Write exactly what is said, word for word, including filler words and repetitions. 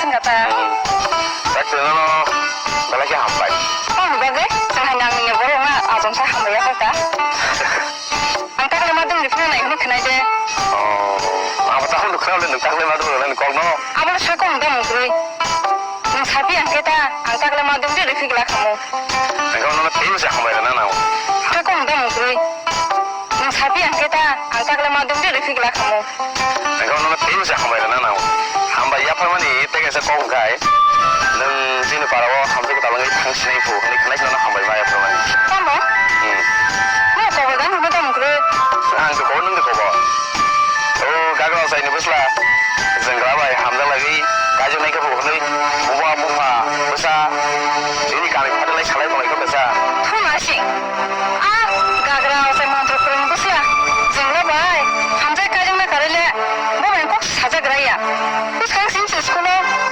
Kata. Hmm. Tak sini no, belai ke hambai. Tamo bagwi, chwng hai nang ni borok na achomsa hambai ya kha. Ang tak le ma dum rifna nai hwnwi khwnai de. Oh, abo tak nukha le nung tak le ma dum rifna kok no. Abo le soi kong da mung kwrwi. Nung sapi ang khe ta, ang tak le ma dum de rifi glak hamu. Ang khe nono teibo se hambai rwna nango. Soi kong da mung kwrwi. Nung sapi ang khe ta, ang tak le ma dum de rifi glak hamu. Ang khe nono teibo se hambai rwna nango. Hambai yapharmani tei kaisa kok hwnkhai, nwng chini parao hamjwk kwtal wngwi thang sinai phu hwnwi khwnai kheno hambai ma yapharmani. Tamo? Hmm. Nung kobor da nung da mung kwrwi. Ang to kobor, nung to kobor. O gagra osaini bwsla.